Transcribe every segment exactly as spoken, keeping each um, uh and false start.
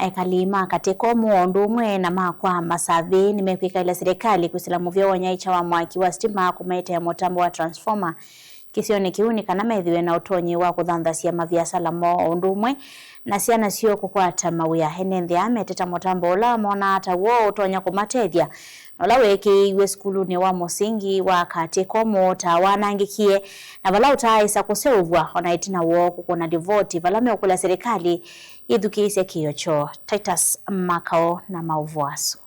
Ekali ma Katĩkomũ o ũndũ ũmwe na ma kwa Masavĩ nĩmekwĩkaĩla silikalĩ kwĩsĩla mũvĩa wa ũnyaĩĩkya wa mwaki wa sitima kũmaetea mũtambo wa transformer kĩsionĩ kĩu nĩ kana methĩwe na ũtonyi wa kũthanthasya maviasala moo o ũndũ ũmwe na syana syoo kũkwata mawĩa. Ene nthĩ aa meteta mũtambo ũla monaa ta w'o ũtonya kũmatethya na ũla weekĩĩiw'e sukulunĩ wa mũsingi wa Katĩkomũ ta wanangĩkie na vala ũtaaĩsa kũseũvw'a, o na ĩtina woo kũkũna livoti vala meũkũlya silikalĩ yĩthukĩĩsye kĩĩo kyoo. Titus Makao na maũvoo asu.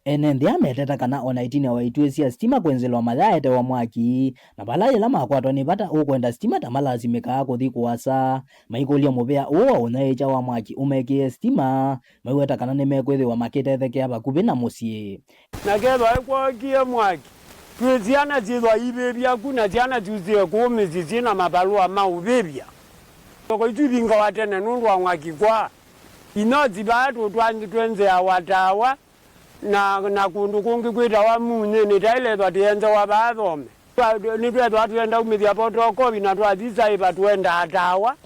Ene nthĩ aa meteta kana o na ĩtina wa ituĩ sya sitima kwenzĩlwa mayaetewa mwaki, na vala yĩla makwatwa nĩ vata ũkwenda sitima ta malasimĩkaa kũthi kũasa, maikũlya mũvĩa ũũ wa ũnyaĩĩkya wa mwaki ũmekĩe sitima, maiweta kana nĩmekwĩthĩwa makĩtethekea vakuvĩ na mũsyĩ. Na kethwa ĩkwokie mwaki, twĩ syana syĩthwa ivĩvya ku, na syana syusĩe kũũ mĩsyĩ syĩ na mavalũa ma ũvĩvya. Soko isu ivingawa tene nũndũ wa mwaki kwa. Inosi vaa tũtwanzi twenzeawa tawa, na, na kũndũ kũngĩ kwĩtawa Munyĩnĩ, taĩlethwa tĩenzewa vaa thome. Twa-, nĩtwethwa twenda umĩthya photocopy na twathi saiva twendaa tawa,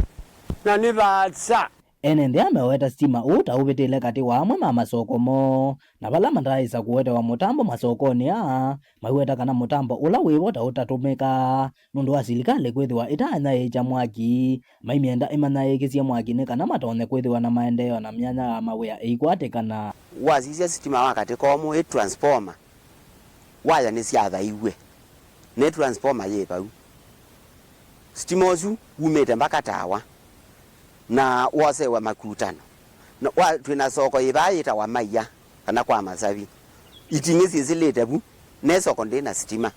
na nĩ vaasa. Ene nthĩ aa meweta sitima ũũ ta ũvĩtĩle katĩ wa amwe ma masoko moo, na vala mataaĩsa kũetewa mũtambo masokonĩ aa, maiweta kana mũtambo ũla wĩvo ta ũtatũmĩkaa nũndũ wa silikalĩ kwĩthĩwa ĩtaanyaĩĩkya mwaki, maimyenda ĩmanyaĩĩkĩsye mwaki nĩ kana matonye kwĩthĩwa na maendeeo na myanya ya mawĩa ĩikwatĩkana. Wasisya sitima wa Katĩkomũ ĩ transformer, waya nĩsyathaiw'e, nĩ transformer yĩ vau. Sitima ũsu wumĩte mbaka tawa, na wosewa makutano. Na wa, twĩ na soko ĩvaa yĩtawa Maia, kana kwa Masavi. Iting'ĩ syĩsĩlĩte vu, ne soko ndĩ na sitima.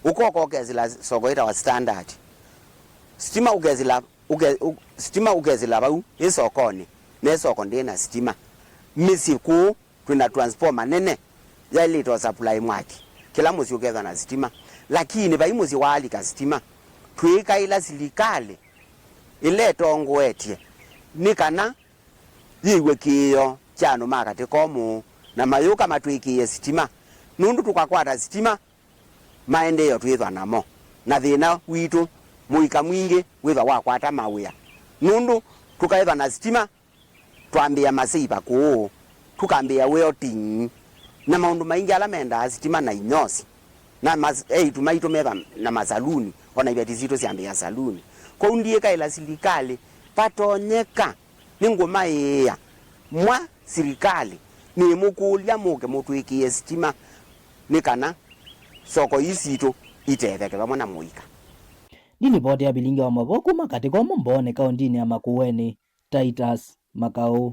Ũkoka ũkesĩla soko ĩtawa Standard. Sitima ũkesĩla, ũke, ũ, sitima ũkesĩla vau, ĩ sokonĩ, ne soko ndĩ na sitima. Mĩsyĩ kũũ, twĩ na transformer nene yaĩlĩte o supply mwaki, kĩla mũsyĩ ũkethwa na sitima. Lakini vai mũsyĩ waalika sitima. Twĩĩkaĩla silikalĩ ĩla ĩtongoetye nĩ kana yĩw'e kĩĩo kya andũ ma Katĩkomũ na mayũka matwĩkĩĩe sitima, nũndũ tũkakwata sitima, maendeeo twĩthwa namo, na thĩna witũ mũika mwingĩ wĩthwa wakwata mawĩa, nũndũ tũkaĩthwa na sitima, twambĩĩa maseiva kũũ, tũkambĩĩa welding, na maũndũ maingĩ ala mendaa sitima na inyosi, na mas-, eĩtu maitũ meva na masaluni, o na iveti sitũ syambĩĩa saluni. Kwoou ndiĩkaĩla silikalĩ, vatonyeka nĩngũmaĩĩa mwa silikalĩ, nĩmũkũlya mũke mũtwĩkĩĩe sitima nĩ kana soko ii sitũ itetheke vamwe na mũika. Nĩ livoti ya vilingi wa mavoo kuma Katĩkomũ Mbooni kaũntinĩ ya Makueni, Titus Makau.